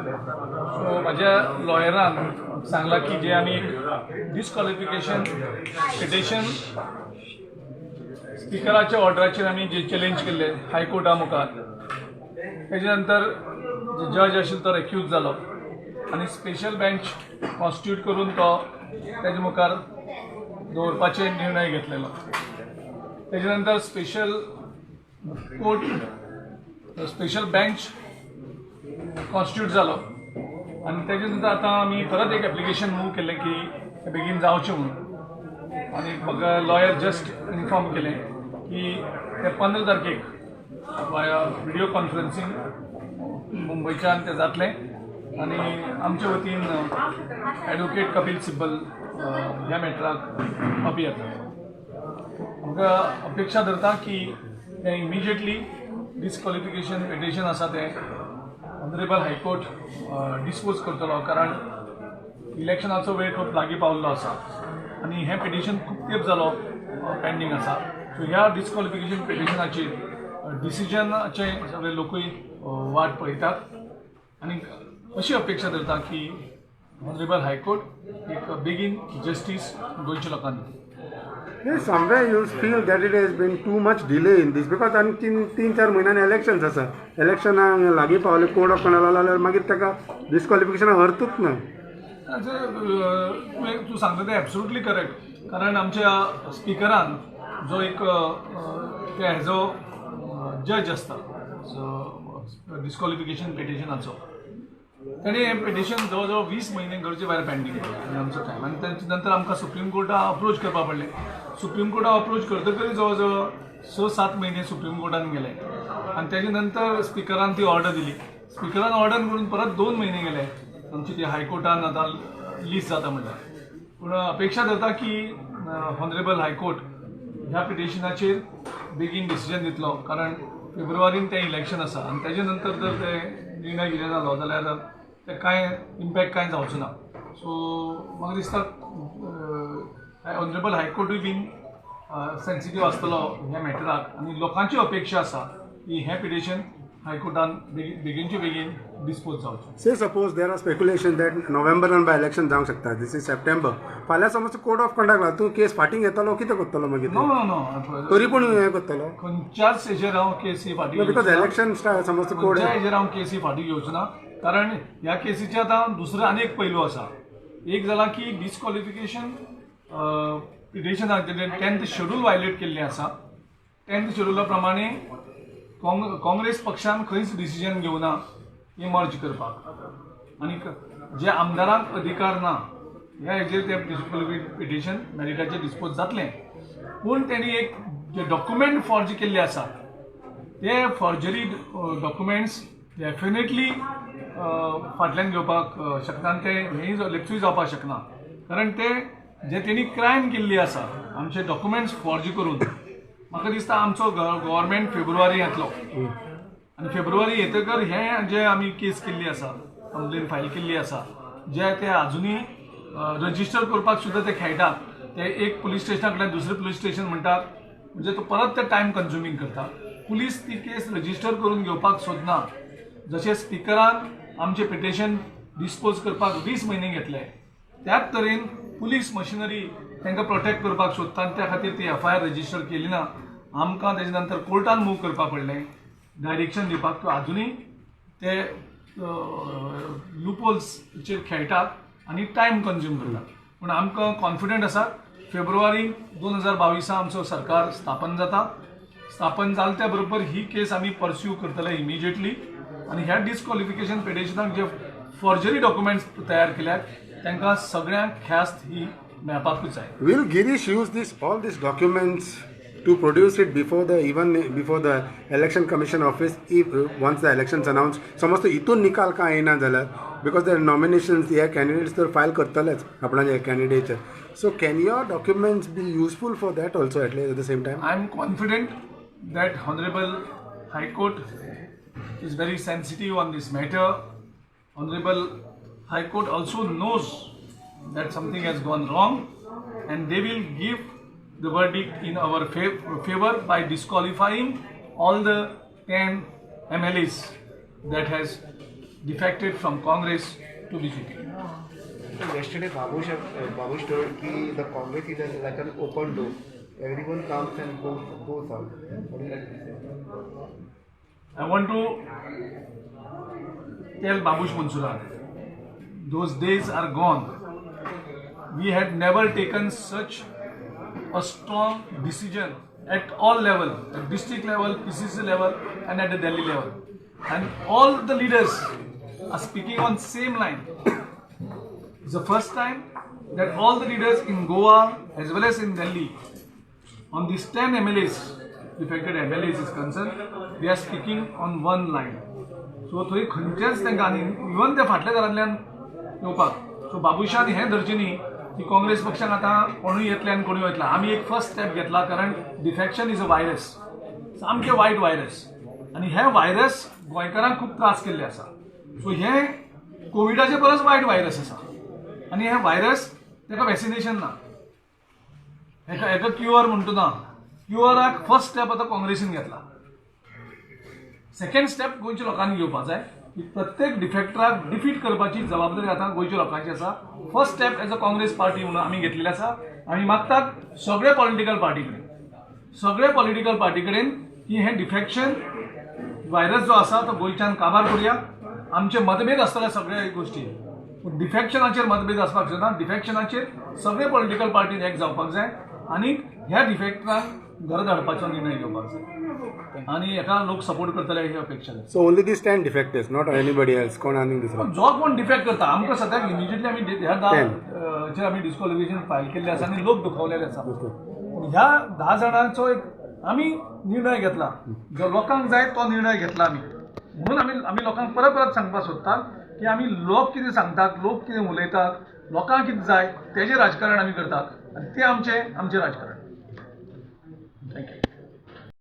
So म्हाज्या लॉयरान सांगलां की जे आमी डिस्क्वॉलिफिकेशन पिटिशन स्पिकराच्या ऑर्डराचेर आमी जे चॅलेंज केल्ले हायकोर्टा मुखार, तेजे नंतर जे जज आशिल्लो तो रेक्यूज जालो आनी स्पेशल बेंच कॉन्स्टिट्यूट करून तो तेजे मुखार दवरपाचे निर्णय घेतलेलो. तेजे नंतर special court, special bench constitute जालो आनी तेजे नंतर आतां आमी परत एक एप्लिकेशन मूव केलें की तें बेगीन जावचें म्हणून. आनी म्हाका लॉयर जस्ट इन्फॉर्म केलें की ते 15 तारखेक वाया विडियो कॉन्फरन्सींग मुंबयच्यान तें जातलें आनी आमचे वतीन एडवोकेट कपील सिब्बल ह्या मॅटराक अपियर जाता. आमकां अपेक्षा धरता की तें इमिजिएटली डिस्क्वॉलिफिकेशन पिटिशन आसा तें ऑनरेबल हायकोर्ट डिस्पोज करतलो, कारण इलेक्शनाचो वेळ खूब लागीं पावल्लो आसा आनी हें पिटिशन खूब तेंप जालो पेंडींग आसा. सो ह्या डिस्क्वॉलिफिकेशन पिटिशनाचेर डिसिजनाचे सगळे लोकूय वाट पळयतात आनी अशी अपेक्षा धरता की ऑनरेबल हायकोर्ट एक बेगीन जस्टीस गोंयच्या लोकांक दितली. Yes, somewhere you feel that it has been too much delay in this, because आनी 3-4 म्हयन्यांनी इलेक्शन्स आसा. इलेक्शनाक लागीं पावले, कोड ऑफ कंडक्ट जाल्यार मागीर ताका डिस्क्वॉलिफिकेशनाक अर्थूच ना. तूं सांगता तें एब्सोल्युटली करेक्ट, कारण आमच्या स्पिकरान जो एक ते हेजो जज आसता डिस्क्वॉलिफिकेशन पिटिशनाचो, तेणें हें पिटिशन जवळ जवळ 20 म्हयने गरजे भायर पेंडींग केलें आनी आमचो टायम आनी तेच्या नंतर आमकां सुप्रीम कोर्टा अप्रोच करपा पडलें. सुप्रीम कोर्टा अप्रोच करतकच जवळ जवळ 6-7 म्हयने सुप्रीम कोर्टान गेले आनी तेजे नंतर स्पिकरान ती ऑर्डर दिली. स्पिकरान ऑर्डर करून परत 2 म्हयने गेले. आमची ती हायकोर्टान आतां लिस्ट जाता म्हणल्यार, पूण अपेक्षा धरता की ऑनरेबल हायकोर्ट ह्या पिटिशनाचेर बेगीन डिसिजन दितलो, कारण फेब्रुवारीन तें इलेक्शन आसा आनी तेजे नंतर जर ते निर्णय कितें जालो जाल्यार ते कांय इम्पॅक्ट कांय जावचो ना. सो म्हाका दिसता ऑनरेबल हायकोर्टूय बीन सेन्सिटीव आसतलो ह्या मॅटराक आनी लोकांची अपेक्षा आसा की हें पिटिशन हायकोर्टान बेगीनचे बेगीन डिस्पोज जावचें. Say suppose there are speculation that नोव्हेंबरान by election जावंक शकता. This is September. फाल्यां समज कोड ऑफ कंडक्ट लागला, तूं केस फाटीं घेतलो, कितें करतलो मागीर? No no no. तरी पूण हें करतलो? खंयच्याच हेजेर हांव केसी फाटीं because election समज कोड खंयच्याय हेजेर हांव केसी फाटीं घेवचो ना, कारण ह्या केसीचे आतां दुसरो आनी एक पैलू आसा. एक जाला की डिस्क्वॉलिफिकेशन पिटिशनाक 10th schedule violate केल्लें आसा. 10th शेड्युला प्रमाणे काँग्रेस पक्षान खंयच डिसिजन घेवना ही मर्ज करपाक आनी जे आमदारांक अधिकार ना ह्या हेजेर तें डिस्क्वॉलिफिकेशन पिटिशन मेरिटाचेर डिस्पोज जातलें. पूण तेणी एक जे डॉक्युमेंट फॉर्ज केल्ले आसा ते फॉर्जरी डॉक्युमेंट्स डेफिनेटली फाटल्यान घेवपाक शकना आनी ते हेंय लेप्सूय जावपाक शकना, कारण ते जे तेणी क्रायम केल्ली आसा आमचे डॉक्युमेंट्स फॉर्ज करून. म्हाका दिसता आमचो गव्हर्मेंट फेब्रुवारी येतलो आनी फेब्रुवारी येतकर हें जे आमी केस केल्ली आसा, कंप्लेन फायल केल्ली आसा, जे ते आजुनूय रजिस्टर करपाक सुद्दां ते खेळटात. ते एक पुलीस स्टेशना कडल्यान दुसरें पुलीस स्टेशन म्हणटात, म्हणजे तो परत ते टायम कन्ज्युमींग करता. पुलीस ती केस रजिस्टर करून घेवपाक सोदना. जशें स्पिकरान आमचें पिटिशन डिस्पोज करपाक 20 म्हयने घेतले, त्याच तरेन पुलीस मशिनरी तांकां प्रोटेक्ट करपाक सोदता आनी त्या खातीर ती एफआयआर रजिस्टर केली ना. आमकां तेजे नंतर कोर्टान मूव करपाक पडलें डायरेक्शन दिवपाक. तो आजुनूय ते लुपोल्सचेर खेळटात आनी टायम कन्ज्यूम करतात. पूण आमकां कॉन्फिडंट आसा, फेब्रुवारी 2022 आमचो सरकार स्थापन जाता. स्थापन जाले त्या बरोबर ही केस आमी परस्यू करतले इमिजिएटली आनी ह्या डिस्क्वॉलिफिकेशन पिटिशनाक जे फॉर्जरी डॉक्युमेंट्स तयार केल्यात तांकां सगळ्यांक ख्यास्त ही मेळपाकूच जाय. Will Girish use this all these documents to produce it before the even before the Election Commission office if once the elections announced? समज तो हितून निकाल कांय येना जाल्यार, because the nominations hey candidates तर फायल करतलेच आपणाचे candidature, so can your documents be useful for that also at the same time? I am confident that Honorable High Court is very sensitive on this matter. Honorable High Court also knows that something has gone wrong and they will give the verdict in our favor by disqualifying all the 10 MLAs that has defected from Congress to BJP. Yesterday, Babush told ki the Congress is like an open door. Everyone comes and goes out. What do you like to say? I want to tell Babush Monsurat, those days are gone. We had never taken such a strong decision at all level, at district level, PCC level, and at the Delhi level. And all the leaders are speaking on same line. It's the first time that all the leaders in Goa as well as in Delhi, on these 10 MLAs, defected MLAs is concerned, they are speaking on one line. So थंय खंयचेच तांकां आनी even ते फाटल्या दारांतल्यान येवपाक. So Babushan हें धरचें न्ही की काँग्रेस पक्षान आतां कोणूय येतले आनी कोणूय वयतले. आमी एक फर्स्ट स्टेप घेतला, कारण डिफेक्शन is a virus, सामकें वायट व्हायरस, आनी हें व्हायरस गोंयकारांक खूब त्रास केल्ले आसा. सो हें कोविडाचे परस वायट व्हायरस आसा आनी हें व्हायरस ताका वॅक्सिनेशन ना, हेका क्युअर म्हणटा ना. क्युअराक फर्स्ट स्टेप आतां काँग्रेसीन घेतला. सेकंड स्टेप गोंयच्या लोकांनी घेवपाक जाय की प्रत्येक डिफेक्टराक डिफीट करपाची जबाबदारी आतां गोंयच्या लोकांची आसा. First step as a Congress party म्हणून आमी घेतलेली आसा. आमी मागतात सगळे पॉलिटिकल पार्टी कडेन, सगळे पॉलिटिकल पार्टी कडेन की हें डिफेक्शन व्हायरस जो आसा तो गोंयच्यान काबार करुया. आमचे मतभेद आसतले सगळे गोश्टी, पूण डिफेक्शनाचेर मतभेद आसपाक शकना. डिफेक्शनाचेर सगळे पॉलिटिकल पार्टीन एक जावपाक जाय आनी ह्या डिफेक्टरांक घरा धाडपाचो निर्णय घेवपाक जाय आनी हेका लोक सपोर्ट करतले ही अपेक्षा आसा. So only these 10 defectors, not anybody else. कोण आनीक दुसरो? जो कोण डिफेक्ट करता, आमकां सद्याक इमिजिएटली आमी ह्या 10 चेर आमी डिस्क्वॉलिफिकेशन फायल केल्लें आसा आनी लोक दुखावलेले आसा. पूण ह्या 10 जाणांचो एक आमी निर्णय घेतला, जो लोकांक जाय तो निर्णय घेतला आमी. म्हणून आमी आमी लोकांक परत परत सांगपाक सोदतात की आमी लोक कितें सांगतात, लोक कितें उलयतात, लोकांक कितें जाय तेजें राजकारण आमी करतात आनी तें आमचें आमचें राजकारण. Thank you.